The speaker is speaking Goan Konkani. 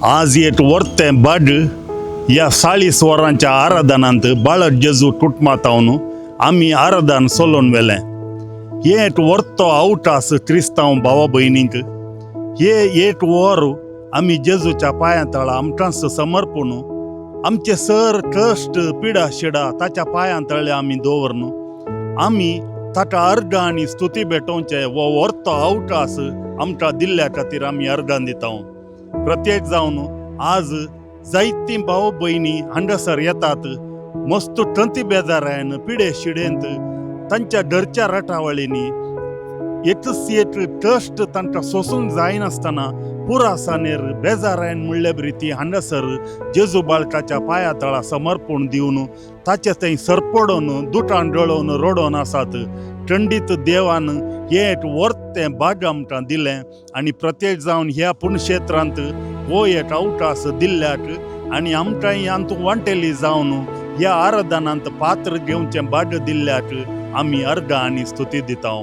आज एक वर्तें बाड ह्या 40 वरांच्या आराधनांत बाळक जेजू कुटुंबांत आमी आराधन सोलोवन व्हेलें. हें एक वर्तो आवटास क्रिस्तांव भावा भयणींक. हे एक वर आमी जेजूच्या पांयां तळा आमकांच समर्पण, आमचे सर कश्ट पिडा शिडा ताच्या पांयां तळ्ळे आमी दवरन आमी ताका अर्गां आनी स्तुती भेटोवचे हो वर्तो आवटास आमकां दिल्ल्या खातीर आमी अर्गां दिता. प्रत्येक जावन आज जायतीं भाव भयणी हांगासर येतात, मस्त तंती बेजारायन पिडे शिडेंत तांच्या घरच्या रटावळींनी एकच एक कश्ट तांकां सोसूंक जायनासतना पुरासानेर बेजारायन म्हणले रिती हांगासर जेजू बाळकाच्या पांया तळा समर्पण दिवन ताचे थंय सरपडोवन दुटान डळोवन रडोवन आसात. खंडीत देवान हें एक वर्तें बाग आमकां दिलें आनी प्रत्येक जावन ह्या पुणक्षेत्रांत हो एक अवकाश दिल्ल्याक आनी आमकां हातूंत वांटेली जावन ह्या आराधनांत पात्र घेवचें भाग दिल्ल्याक आमी अर्गां आनी स्तुती दिता.